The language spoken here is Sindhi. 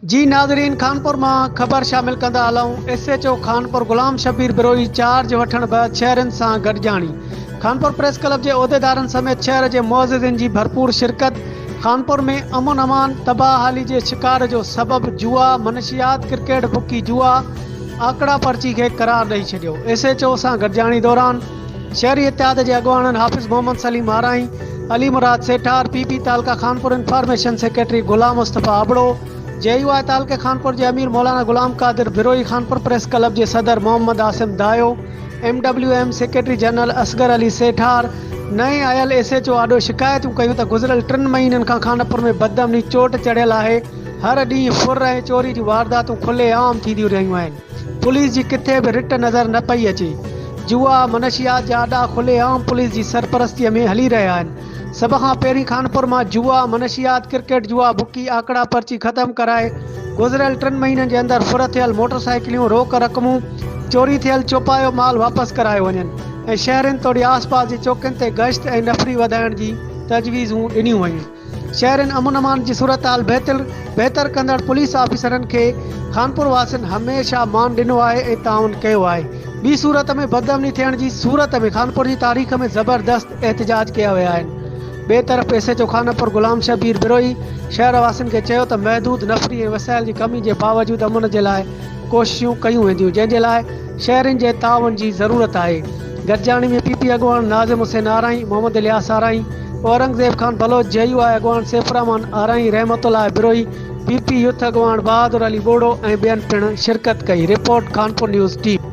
جي ناظرين خانپور مان خبر شامل ڪندا هلون S H O Khanpur Ghulam Shabbir Brohi charge وٺڻ بعد شهرين سان گڏجاڻي خانپور پريس ڪلب جي عهديدارن سميت شهر جي معززين جي ڀرپور شرڪت خانپور ۾ امن امان تباهه حالي جي شڪار جو سبب جوا منشيات ڪرڪيٽ بڪي جوا آڪڙا پرچي کي قرار ڏئي ڇڏيو ايس ايڇ او سان گڏجاڻي دوران شهري اتحاد جي اڳواڻن حافظ محمد سليم آرائين، Ali Murad Sethar, P P taluka Khanpur information secretary Ghulam Mustafa Abro, J U I تعلقي خانپور جي امير مولانا غلام قادر بروهي، خانپور پريس ڪلب جي صدر Muhammad Asim Dayo, M W M secretary general Asghar Ali Sethar نئين آيل ايس ايڇ او آڏو شڪايتون ڪيون ته گذريل ٽن مهينن کان خانپور ۾ بدامني چوٽ چڙهيل آهي، هر ڏينهن ڦر ۽ چوري جون وارداتون کلي عام ٿينديون رهيون آهن. پوليس جي ڪٿي به رٽ نظر نه پئي اچي. جوا، منشيات جا اڏا کلي عام پوليس جي سرپرستيء ۾ هلي رهيا آهن. سڀ کان پهرين خانپور مان جوا، منشيات، ڪرڪيٽ جوا، بڪي، آڪڙا پرچي ختم ڪرائي گذريل ٽن مهينن جي اندر ڦر ٿيل موٽر سائيڪليون، روڪ رقمون، چوري ٿيل چوپايو مال واپس ڪرايو وڃن ۽ شهرين توڙي آس پاس جي چوڪين تي گشت ۽ نفري وڌائڻ جي تجويزون ڏنيون ويون. شهرين امن امان جي صورتحال بهتر ڪندڙ پوليس آفيسرن کي خانپور واسين هميشه مان ڏنو آهي ۽ تعاون ڪيو آهي ٻي صورت ۾ بدامني ٿيڻ جي صورت ۾ خانپور جي تاريخ ۾ زبردست احتجاج ڪيا ويا آهن ٻئي طرف S H O Khanpur Ghulam Shabbir Brohi شهر واسين کي چيو ته محدود نفري ۽ وسائل جي ڪمي جي باوجود امن جي لاء ڪوششون ڪيون وينديون جنهن جي لاء شهرين جي تعاون جي ضرورت آهي. گڏجاڻي ۾ پي پي اڳواڻ ناظم حسين آرائين، محمد الياس آرائين، اورنگزيب خان بلوچ، جي يو آء اڳواڻ سيف الرحمان آرائين، رحمت الله بروهي، پي پي يوٿ اڳواڻ بهادر علي ٻوڙو ۽ ٻين پڻ شرڪت ڪئي. Report, Khanpur news team.